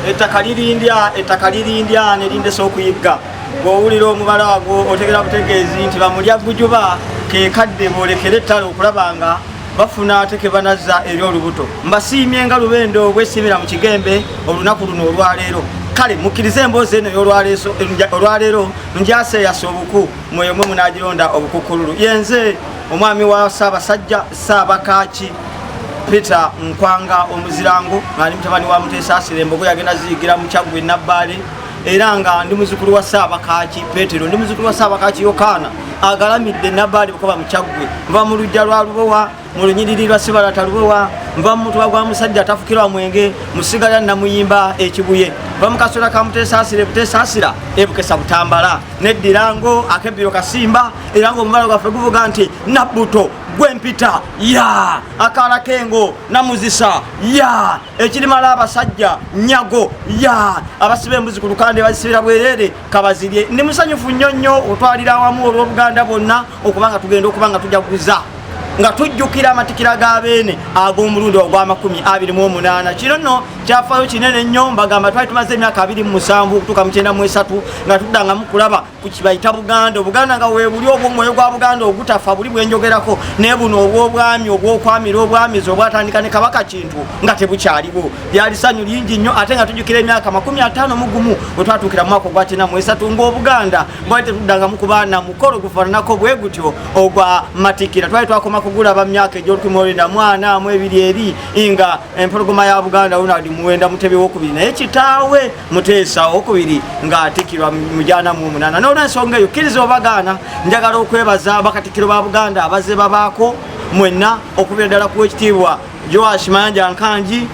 Ettaka lirindya, ettaka lirindya ne lindesa okuyigga. Bw'owulira omubala ogwo otegera butegeezi nti bamulya gujuba ke kadde boolekere ettale okulaba nga bafuna ate ke banazza eri olubuto. Mbasiimye nga Lubendo bwesiimira mu Kigembe olunaku luno olwaleero. Kale mukkirize emboozi eno ey'olwaleero njaseeyasa obuku mweyo mwe munaagironda obukukkululu. Yenze omwami wa Ssaabasajja Ssaabakaaki Peter Nkwanga Omuzirango, nga ndi mutabani wa Muteesaasira, embogo yagenda ziyigira mu Kyaggwe Nabbaale, era nga ndi muzukulu wa Ssaabakaaki Petero, ndi muzukulu wa Ssaabakaaki Yokaana agalamidde Nabbaale Bukoba mu Kyaggwe. Nva mu luggya lwa Lubowa mu lunyiriri lwa Sibalata Lubowa, nva mu mutuba gwa musajja atafukirwa mwenge mu ssiga lya Namuyimba Ekibuye, nva mu kasola ka Muteesaasira Ebuteesaasira Ebukesa Butambala, neddira ngo akebbiro Kasimba, era ng'omubala gwaffe guvuga nti Nabbuto gwempita ya akaala kengo namuzisa ya ekirimala abasajja nyago ya abasiba embuzi ku lukande bazisibira bwerere kabazirye. Ndi musanyufu nnyo nnyo otwalira awamu olw'Obuganda bwonna okuba nga tugenda okuba nga tujaguza nga tujjukira amatikira ga Beene ag'omulundi ogwa 28. Kino nno kyafaayo kinene nnyo. Mbagamba twali tumaze emyaka 27 okutuuka mu 93 nga tuddangamu kulaba ku kibayita Buganda. Obuganda nga weebuli obw'omwoyo gwa Buganda ogutafa buli bwenjogerako, naye buno obw'obwami obw'okwamira obwamizi obwatandika ne Kabaka Kintu nga tebukyaliwo. Lyali ssanyu lingi nnyo, ate nga tujjukira emyaka 51 we twatuukira mu mwaka ogwa 93 ng'Obuganda bwali tetuddangamu kuba na mukolo gufaananako bwe gutyo ogwa matikira. Twali twakoma kugulaba mu myaka egy'olukumi olwenda mu ana mu ebiri eri nga empologoma ya Buganda Ronald Muwenda Mutebi wokubiri, naye kitaawe Muteesa Owokubiri ng'atikirwa mu 98. N'olwensonga eyo, kkiriza obagaana, njagala okwebaza bakatikkiro ba Buganda abazze babaako mwenna, okubira ddala ku Wekitiibwa Joash Mayanja Nkangi.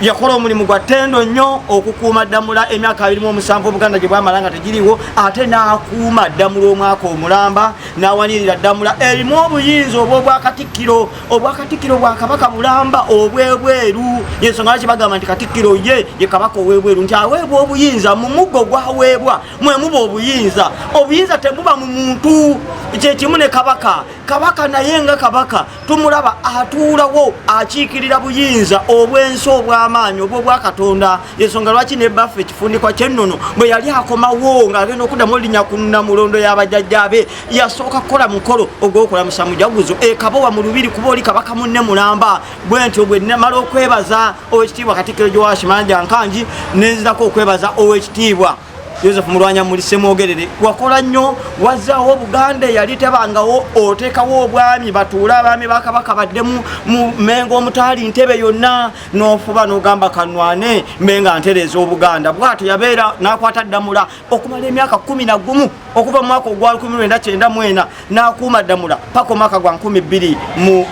Yakola omulimu gwa ttendo nnyo okukuuma ddamula emyaka 27 Obuganda gye bwamala nga tegiriwo, ate n'akuuma ddamula omwaka omulamba, n'awanirira ddamula erimu obuyinza obw'obwakatikkiro, obwakatikkiro bwa kabaka bulamba obwebweru. Yensonga lwaki bagamba nti katikkiro ye ye kabaka ow'ebweru, nti aweebwa obuyinza mu muggo gwaweebwa mwe muba obuyinza. Obuyinza tebuba mu muntu. Kyekimu ne kabaka. Kabaka naye nga kabaka tumulaba atuulawo akiikirira buyinza obw'ensi obw'amaanyi obw'obwakatonda. Ensonga lwaki ne baffe ekifundikwa kyennono bwe yali akomawo ng'agenda okuddamu olinya ku nnamulondo y'abajjajjaabe, yasooka kukola mukolo ogw'okulamusa mujaguzo ekabowa mu lubiri, kuba oli kabaka munne mulamba. Bwe ntyo bwe namala okwebaza Owekitiibwa Katikkiro Joash Mayanja Nkangi, nenzirako okwebaza Owekitiibwa Joseph Mulwanya Muli Semwogerere. Wakola nnyo, wazaawo Obuganda eyali tebangawo, oteekawo obwami batuule abaami ba kabaka baddemu mu Mengo omutaali ntebe yonna, n'ofuba n'ogamba kanwane mbe nga ntereeza Obuganda. Bwatyo yabeera n'akwata ddamula okumala emyaka 11, okuva mu mwaka ogwa 1994 n'akuuma ddamula paka omwaka gwa 2005,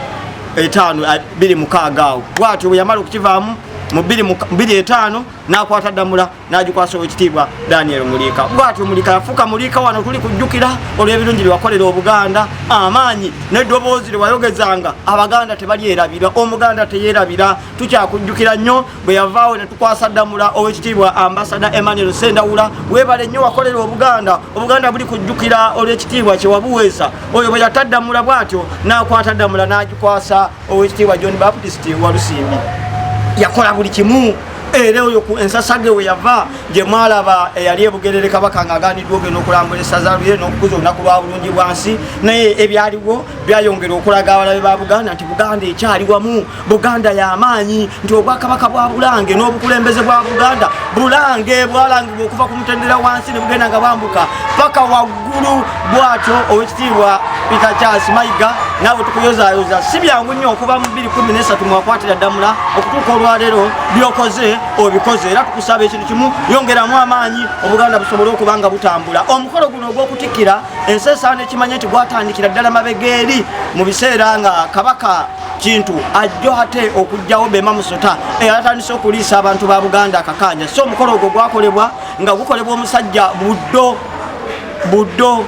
26 awo. Bwatyo bwe yamala okukivaamu mu 25 n'akwata ddamula n'agikwasa Owekitiibwa Daniel Muliika. Bwatyo Muliika yafuuka Muliika. Wano tuli kujjukira olw'ebirungi bye wakolera Obuganda, amaanyi n'eddoboozi lye wayogezanga Abaganda tebalyerabira, Omuganda teyeerabira. Tukyakujjukira nnyo. Bwe yavaawo ne tukwasa ddamula Owekitiibwa Ambasada Emmanuel Sendawula. Weebale nnyo, wakolera Obuganda. Obuganda buli kujjukira olw'ekitiibwa kye wabuweesa. Oyo bwe yataddamula bw'atyo n'akwata ddamula n'agikwasa Owekitiibwa John Baptist Walusimbi. Yakola buli kimu, era oyo ku ensasage we yava gye mwalaba eyali ebugerere, kabaka ng'aganiddwa ogenda okulambula essaza lye n'okukuza olunaku lwa bulungi bwansi. Naye ebyaliwo byayongera okulaga abalabe ba Buganda nti Buganda ekyali wamu, Buganda y'amaanyi, nti obwakabaka bwa Bulange n'obukulembeze bwa Buganda, Bulange bwalangibwa okuva ku mutendera wansi ne bugenda nga bwambuka paka waggulu. Bwatyo Owekitiibwa Peter Charles Mayiga, naawe tukuyozayoza. Si byangu nnyo okuva mu 2013 mwakwatira ddamula okutuuka olwaleero. Byokoze obikoze, era tukusaba ekintu kimu: yongeramu amaanyi, Obuganda busobole okuba nga butambula. Omukolo guno ogw'okutikkira, ensi esaana ekimanye nti gwatandikira ddala mabega eri mu biseera nga Kabaka Kintu ajjo ate okugjawo Bema Musota eyatandise okuliisa abantu ba Buganda akakanja. So omukolo ogwo gwakolebwa nga gukolebwa omusajja Buddo. Buddo,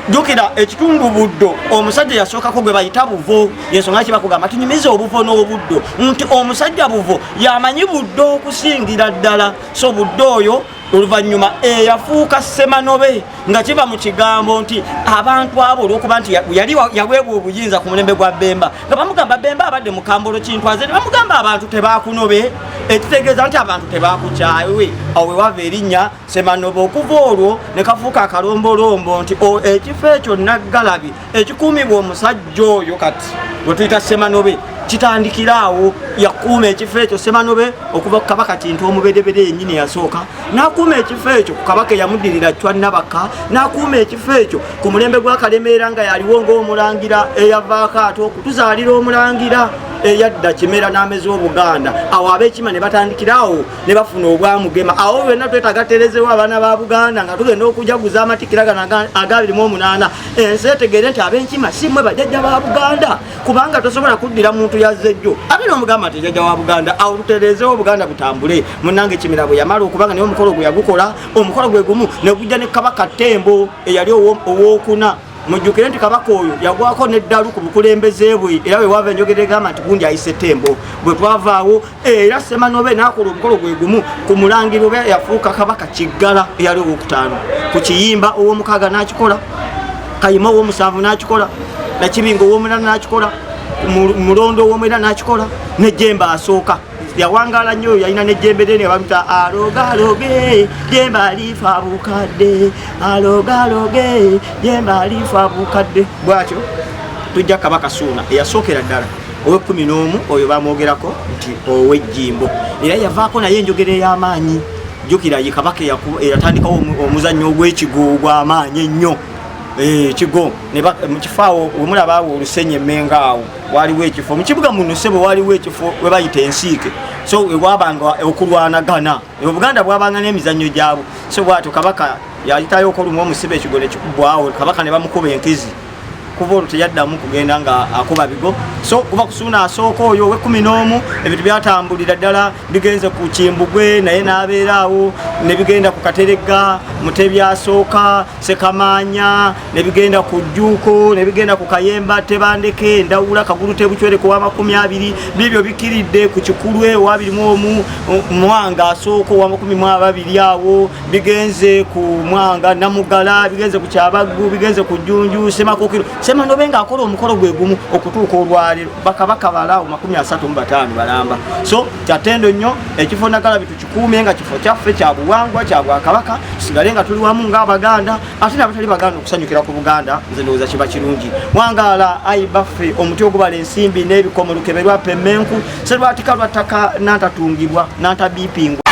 jjukira ekitundu Buddo, omusajja yasookako gwe bayita Buvo. Yensonga ki bakugamba tunyumize obuvo n'obuddo, nti omusajja Buvo yamanyi Buddo okusingira ddala. So Buddo oyo Oluvannyuma eyafuuka Ssemanobe, nga kiva mu kigambo nti abantu abo olw'okuba nti yali yaweebwa obuyinza ku mulembe gwa Bemba, nga bamugamba Bemba abadde mukambolo Kintwaze, ne bamugamba abantu tebakunobe, ekitegeeza nti abantu tebakukyawe. Awo wewava erinnya Ssemanobe. Okuva olwo ne kafuuka akalombolombo nti ekifo ekyo Naggalabi ekikuumibwa omusajja oyo kati gwe tuyita Ssemanobe kitandikira awo. Yakuuma ekifo ekyo Ssemanobe okuva ku Kabaka Kintu omuberebere yennyini yasooka, n'akuuma ekifo ekyo ku Kabaka eyamuddirira Cwa Nabaka, n'akuuma ekifo ekyo ku mulembe gwa Kalemeera nga yaliwo ng'omulangira eyavaako ate okutuzaalira omulangira eyadda Kimera n'ameza Obuganda. Awo ab'Ekima ne batandikira awo ne bafuna obwamugema. Awo byonna twetaaga terezewo abaana ba Buganda nga tugenda okujaguza amatikkira gano aga 28, ensi etegeere nti ab'Enkima si mmwe bajjajja ba Buganda, kubanga tosobola kuddira muntu yazze jjo ate n'omugamba nti jjajja wa Buganda. Awo tutereezewo Obuganda butambule. Munnange Kimera bwe yamala okubanga naye omukolo gwe yagukola, omukolo gwe gumu ne gujja ne Kabaka Ttembo eyali owokuna. Mujjukire nti Kabaka oyo yagwako n'eddalu ku bukulembeze bwe, era bwe wava enjogera egamba nti gundi ayise Ttembo. Bwe twavaawo era Ssemanobe n'akola omukolo gwe gumu ku mulangira oba yafuuka Kabaka Kiggala eyali owokutaano, ku Kiyimba ow'omukaaga n'akikola, Kayima ow'omusanvu n'akikola, Nakibinga ow'omunaana n'akikola, Mulondo ow'omwenda n'akikola, ne Jemba asooka yawangaala nnyo oyo yalina nejjembe ddene bamuyita alogaloge jemba lifa bukadde, alogaloge jemba lifa bukadde. Bwatyo tujja Kabaka Suuna eyasookera ddala ow'ekkumi n'omu, oyo bamwogerako nti ow'ejjimbo, era yavaako naye enjogera ey'amaanyi. Jjukira ye kabaka eyatandikawo omuzannyo ogw'ekigo ogw'amaanyi ennyo, kigo mukifo awo wemulaba awo olusenyi emmenga awo waliwo ekifo mu kibuga muno sebo, waliwo ekifo we bayita ensiike, so wewabanga okulwanagana, Obuganda bwabanga n'emizannyo gyabwo. So bwatyo kabaka yayitayo okolumu omusibe ekigo nekikubwawo, kabaka ne bamukuba enkizi. Kuva olwo teyaddamu kugenda nga akuba bigo. So kuva kusuuna asooka oyo ow'ekkumi n'omu, ebintu byatambulira ddala bigenze ku Kimbugwe naye n'abeera awo, ne bigenda ku Kateregga Mutebi asooka, Sekamaanya, ne bigenda ku Jjuuko, ne bigenda ku Kayemba Tebandeke, Ndawula, Kagulu Tebucwere ku wa 20, bibyo bikiridde ku Kikulwe owa 21, Mwanga asooka owa 22, awo bigenze ku Mwanga Namugala, bigenze ku Kyabaggu, bigenze ku Jjunju, Semakokiro, Semanobe ng'akola omukolo gwe gumu okutuuka olwaleero bakabaka balaawo 35 balamba. So kyatendo nnyo ekifo Nagalabi tukikuume nga kifo kyaffe kya buwangwa, kya bwakabaka, tusigale nga tuli wamu ng'Abaganda, ate n'abatali Baganda okusanyukira ku Buganda, nze ndowooza kiba kirungi. Wangaala ayi baffe omuti ogubala ensimbi n'ebikomo, lukeberwa pemmenku, serwatika lwa ttaka, nantatungibwa nantabiipingwa.